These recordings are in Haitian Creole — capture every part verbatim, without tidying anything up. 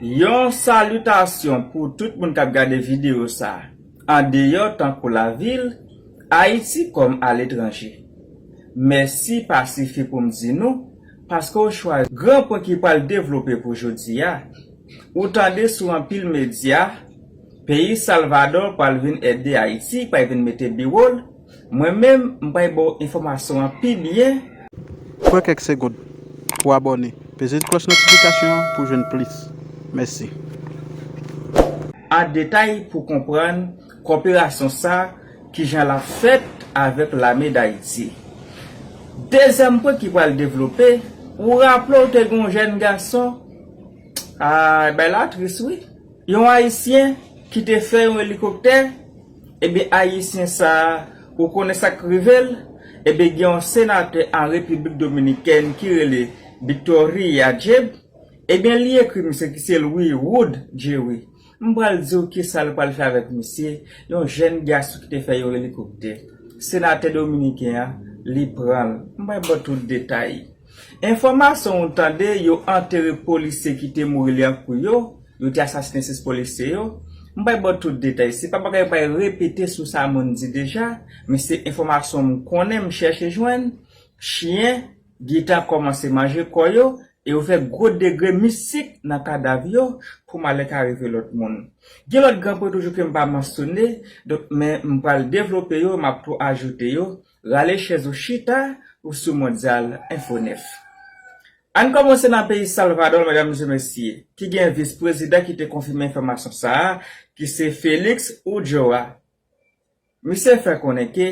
Yon salitasyon pou tout moun k ap gade videyo sa, andeyò tankou lavil, Ayiti kòm aletranje. Mèsi pa sifi pou m di nou, paske w chwazi gran pwen ki pral devlope pou jodi a. Ou tande sou anpil medya, peyi Salvadò pral vin ede Ayiti, pral vin mete biwo l. Mwen menm, m pral ba w enfòmasyon an pi byen. Pran kèk segonn pou abòne. Peze klòch notifikasyon an pou w jwenn plis. Mèsi. An detay pou konprann koperasyon sa, kijan l ap fèt avèk Lame Dayiti. Dezyèm pwen ki pral devlope, ou raple w te gen yon jèn gason, a, bay la tris wi. Yon Ayisyen ki te fè yon elikoptè, ebyen Ayisyen sa, ou konnen sa k rive l, ebyen gen yon senatè an Repiblik Dominikèn ki rele Victoria Jeb, ebyen li ekri misye ki se Louis Wood Jerry. M pral di w kisa l pral fè avèk misye, yon jèn gason ki te fè yon elikoptè. Senatè dominiken an, li pran l. M pral ba w tout detay. Enfòmasyon ou tande, yo antere polisye ki te mouri li an kou yo, yo te asasinen sis polisye yo. M pral ba w tout detay. Se pa bagay m pral repete sou sa moun di deja, men se enfòmasyon m konnen, m chèche jwenn. Chen, gentan kòmanse manje kò yo, e yo fè gwo degre mistik nan kadav yo pou malè ka rive lòt moun. Gen lòt gran pwen toujou ke m pa mansyone, donk, men m pral devlope yo, m ap tou ajoute yo. Rale chèz ou chita, ou sou Mondyal Enfo nèf. Ann kòmanse nan peyi Salvadò, medam e mesye, ki gen vis prezidan ki te konfime enfòmasyon sa a, ki se Félix Ulloa. Misye fè konnen ke,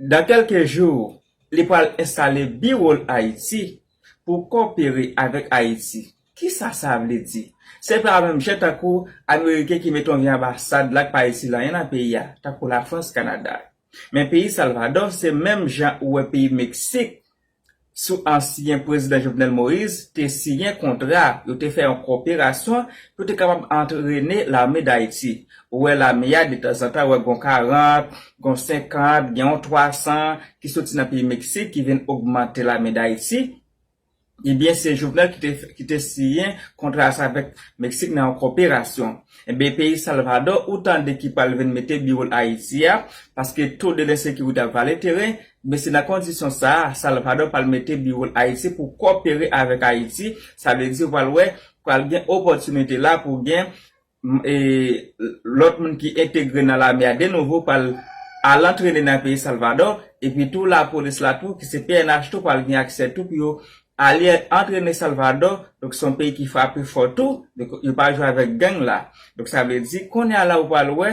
dans quelques jours, li pral enstale biwo l Ayiti pou kopere avèk Ayiti. Kisa sa vle di? Se pa menm jan tankou Ameriken ki mete yon vye anbasad la k pa itil anyen nan peyi a, tankou Lafrans, Kanada. Men peyi Salvadò, se menm jan ou wè peyi Meksik, sou ansyen prezidan Jovenel Moïse, te siyen kontra, yo te fè yon koperasyon pou te kapab antrene lame Dayiti. Ou wè lame a, detanzantan, ou wè gon karant, gon senkant, gen yon twa san ki soti nan peyi Meksik, ki vin ogmante lame Dayiti. Ebyen, se Jovenel ki te, ki te siyen kontra sa avèk Meksik nan yon koperasyon. Ebyen, peyi Salvadò, ou tande ki pral vin mete biwo l Ayiti a, paske to de lensekirite ap vale teren, men se nan kondisyon sa a, Salvadò pral mete biwo l Ayiti pou kopere avèk Ayiti. Sa vle di, ou pral wè, pral gen opòtinite la pou gen, m, e, lòt moun ki entegre nan lame a de nouvo pral al antrene nan peyi Salvadò, epi tou lapolis la tou, ki se P N H tou, pral gen aksè tou pou yo ale antrene Salvadò, donk se yon peyi ki frape fò tou, donk yo pa jwe avèk gang la. Donk sa vle di, kounye a la ou pral wè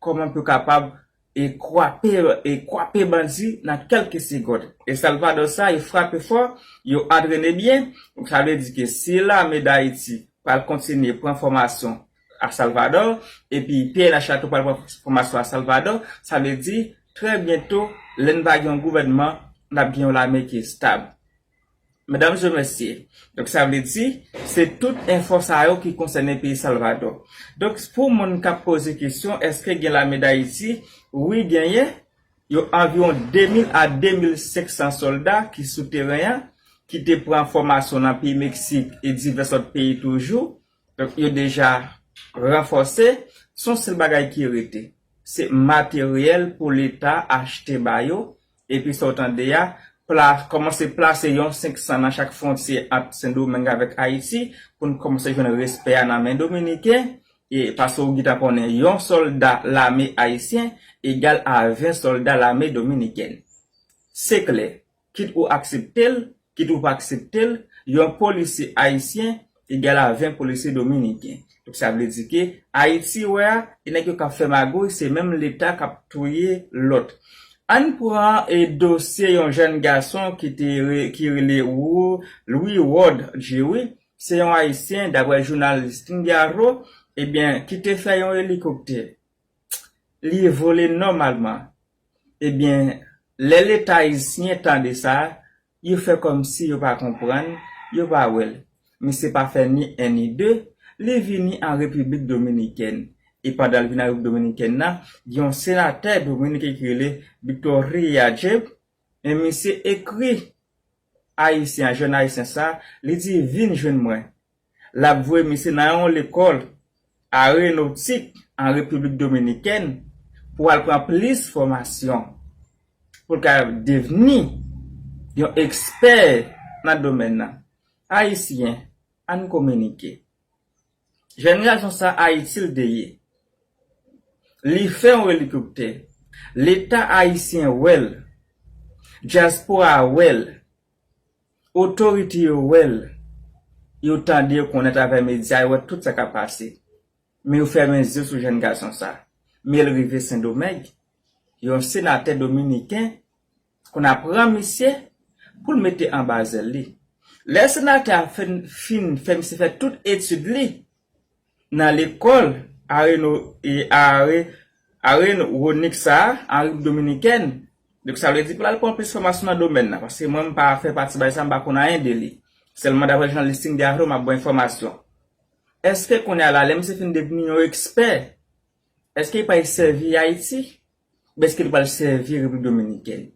kòman pou yo kapab e kwape, e kwape bandi nan kèlke segonn. E Salvadò sa, e frape fò, yo antrene byen. Donk sa vle di ke si lame Dayiti pral kontinye pran fòmasyon a Salvadò, epi P N H la tou pral pran fòmasyon a Salvadò, sa vle di, trè byento, lè n va gen yon gouvènman, n ap gen yon lame ki estab. Medam e mesye, donk sa vle di, se tout enfo sa yo ki konsène peyi Salvadò. Donk, pou moun k ap poze kesyon, èske gen lame Dayiti? Wi, genyen. Yo anviwon de mil a de mil senk san sòlda ki sou teren an, ki te pran fòmasyon nan peyi Meksik e divès lòt peyi toujou. Donk, yo deja ranfòse. Se yon sèl bagay ki rete. Se materyèl pou Leta achte ba yo. Epi sa w tande a, pla-, kòmanse plase yon senk san nan chak fwontyè ant Sendomeng avèk Ayiti, pou n kòmanse jwenn respè a nan men Dominiken, e paske ou gentan konnen yon sòlda lame ayisyen egal a ven sòlda lame dominikèn. Se klè, kit ou aksepte l, kit ou pa aksepte l, yon polisye ayisyen egal a ven polisye dominiken. Donk sa vle di ke Ayiti wè a, e nèg yo k ap fè magouy, se menm Leta k ap touye lòt. Ann pran, e, dosye yon jèn gason ki te re-, ki rele Wou-, Louis Ward Jerry. Se yon Ayisyen, daprè jounal Listín Diario, ebyen, ki te fè yon elikoptè. Li vole nòmalman. Ebyen, lè Leta ayisyen tande sa, yo fè kòmsi yo pa konprann, yo pa wè l. Misye pa fè ni en ni de, li vini an Repiblik Dominikèn. E pandan l vin an Repiblik Dominikèn nan, gen yon senatè dominiken ki rele Victoria Jeb, men misye ekri Ayisyen an, jèn Ayisyen sa, li di, "Vin jwenn mwen." l ap voye misye nan yon lekòl aeronautique an Repiblik Dominikèn pou al pran plis fòmasyon, pou l ka devni yon ekspè nan domèn nan. Ayisyen, ann kominike. Jèn gason sa Ayiti l te ye. Li fè yon elikoptè. Leta ayisyen wè l. Dyaspora wè l. Otorite yo wè l. Yo tande, yo konnen atravè medya, yo wè tout sa k ap pase. Men yo fèmen zye sou jèn gason sa. Men l rive Sendomeng. Yon senatè dominiken konn ap pran misye pou l mete anba zèl li. Lè senatè a fin, fin fè misye fè tout etid li nan lekòl areno, e, are, aeronautics sa a, an Repiblik Dominikèn. Donk, sa vle di pou l al pran plis fòmasyon nan domèn nan, paske mwen, m pa fè pati bagay sa, m pa konn anyen de li. Sèlman daprè jounalis King de Avlo, m ap ba w enfòmasyon. Èske kounye a la, lè misye fin devni yon ekspè, èske li pral sèvi Ayiti? Oubyen èske li pral sèvi Repiblik Dominikèn?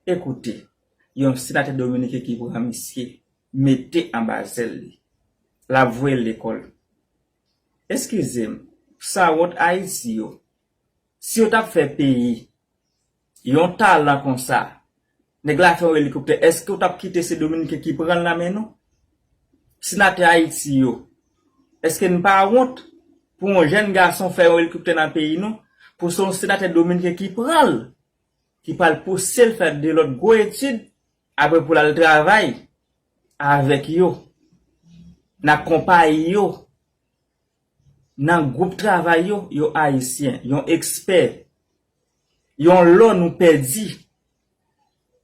Ekoute, yon senatè dominiken ki pran misye, mete anba zèl li. L ap voye l lekòl. Eskize m, sanwont Ayiti yo, si yo t ap fè peyi yon talan konsa, nèg la fè yon elikoptè, èske w t ap kite se Dominiken ki pran l nan men nou? Senatè Ayiti yo, èske n pa wont pou yon jèn gason fè yon elikoptè nan peyi nou, pou se yon senatè dominiken ki pran l, ki pral pouse l fè de lòt gwo etid, apre pou l al travay avèk yo, nan konpayi yo, nan gwoup travay yo, yo ayisyen, yon ekspè, yon lò nou pèdi.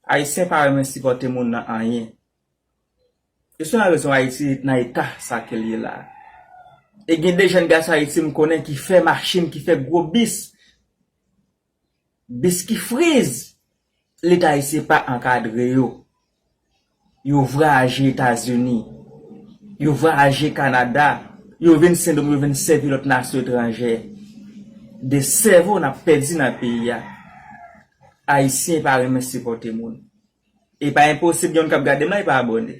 Ayisyen pa renmen sipòte moun nan anyen. E se yon rezon Ayiti nan eta sa ke l ye la. E gen de jèn gason Ayiti m konnen ki fè machin, ki fè gwo bis. Bis ki friz. Leta ayisyen pa ankadre yo. Yo vwayaje Etazini. Yo vwayaje Kanada. Yo vin Sendomeng, yo vin sèvi lòt nasyon etranjè. De sèvo n ap pèdi nan peyi a. Ayisyen pa renmen sipòte moun. E pa enposib, gen moun k ap gade m la, e pa abòne.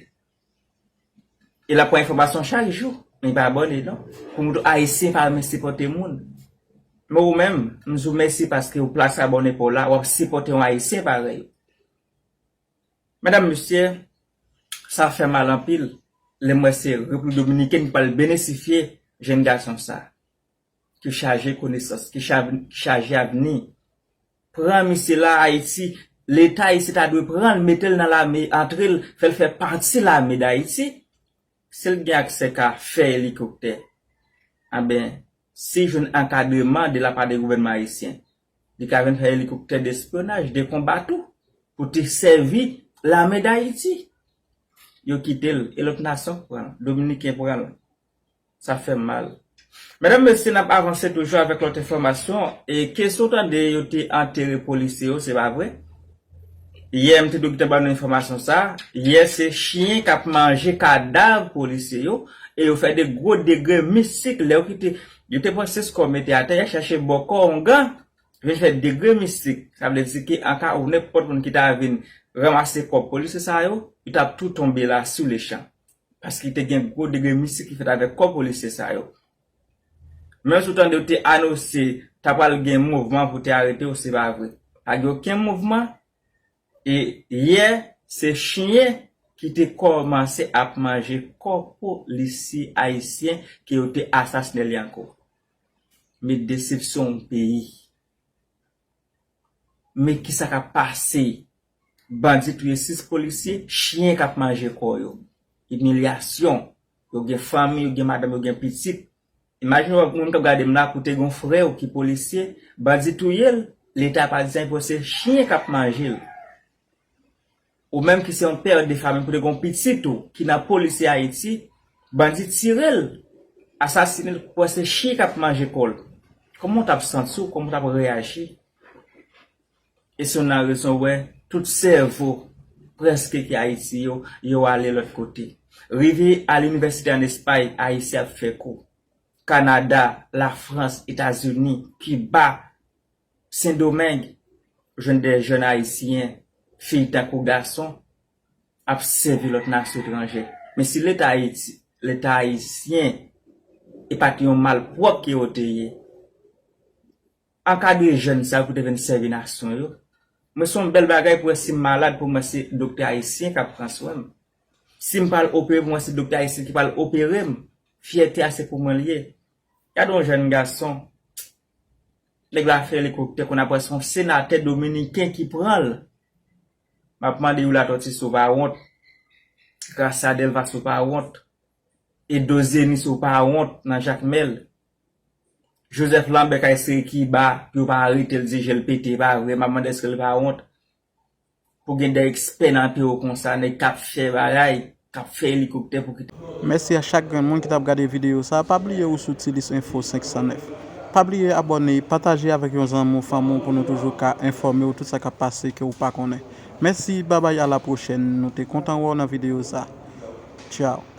E l ap pran enfòmasyon chak jou, men li pa abòne non. Pou m di w, Ayisyen pa renmen sipòte moun. Men ou menm, m di w mèsi paske w plase abòne pa w la, w ap sipòte yon Ayisyen parèy ou. Medam, mesye, sa fè mal anpil lè m wè se Repiblik Dominikèn ki pral benesifye jèn gason sa. Ki chaje konesans, ki cha-, ki chaje avni. Pran misye la Ayiti, Leta ayisyen ta dwe pran l, mete l nan lame, antre l, fè l fè pati lame Dayiti. Si l gen aksè ka fè elikoptè, anben, si l jwenn ankadreman de lapa de gouvènman ayisyen, li ka vin fè elikoptè despyonaj, de konba tou, pou te sèvi lame Dayiti. Yo kite l, e lòt nasyon pran l, Dominiken pran l. Sa fè m mal. Medam, mesye, n ap avanse toujou avèk lòt enfòmasyon. E ke si w tande yo te antere polisye yo, se pa vre? Yè, m te dwe gentan ba nou enfòmasyon sa. Yè, se chen k ap manje kadav polisye yo. E yo fè de gwo degre mistik. Lè yo kite, yo te pran Sesko mete atè, y a chache bòkò ongan. Vin fè degre mistik. Sa vle di ke an ka ou nenpòt moun ki ta vin ranmase kòb polisye sa yo, yo t ap tou tonbe la sou lechan. Paske te gen gwo degre mistik ki fèt avèk kò polisye sa yo. Menm si w tande yo te anonse ta pral gen mouvman pou te arete yo, se pa vre. Pa gen okenn mouvman. E yè, se chen ki te kòmanse ap manje kò polisye ayisyen ke yo te asasinen li ankò. Men desepsyon yon peyi. Men kisa k ap pase? Bandi touye sis polisye, chen k ap manje kò yo. Imilyasyon. Yo gen fanmi, yo gen madanm, yo gen pitit. Imajine w, moun k ap gade m la, pou te gen yon frè w ki polisye, bandi touye l, Leta pa di anyen pou se chen k ap manje l. Ou menm ki se yon pè de fanmi, pou te gen yon pitit ou ki nan polisye Ayiti, bandi tire l, asasinen l, pou se chen k ap manje kò l. Kòman w t ap santi w? Kòman w t ap reyaji? E se youn nan rezon w wè tout sèvo prèske ki Ayiti yo, yo ale lòt kote. Rive a linivèsite ann Espay, Ayisyen ap fè kou. Kanada, Lafrans, Etazini, Kiba, Sendomeng, jwenn de jèn ayisyen, fi tankou gason, ap sèvi lòt nasyon etranjè. Men si Leta Ayiti Leta ayisyen, e pa t yon malpwòp ke yo te ye. Ankadre jèn sa yo pou te vin sèvi nasyon yo. Mwen se yon bèl bagay pou wè si m malad pou mwen se doktè ayisyen k ap pran swen m. Si m pral opere pou mwen se doktè ayisyen ki pral opere m. Fyète a se pou mwen l ye. Gade yon jèn gason. Nèg la fè elikoptè konn apre se yon senatè dominiken ki pran l. M ap mande Youla Tòti si w pa wont. Gracia Delva si w pa wont. Edo Zeni si w pa wont nan Jakmèl. Joseph Lambert kay sere Kiba pou yo pa arete l di je l pete pa vre. M ap mande èske l pa wont. Pou gen de ekspè nan peyi w konsa, nèg k ap fè bagay, k ap fè elikoptè pou kite. Mèsi a chak grenn moun ki t ap gade videyo sa. Pa bliye ou sou Tilis Enfo senk san nèf. Pa bliye abòne, pataje avèk yon zanmi w, fanmi w pou nou toujou ka enfòme w tout sa k ap pase ke w pa konnen. Mèsi, babay, a la pwochèn. Nou te kontan wè w nan videyo sa. Tchao.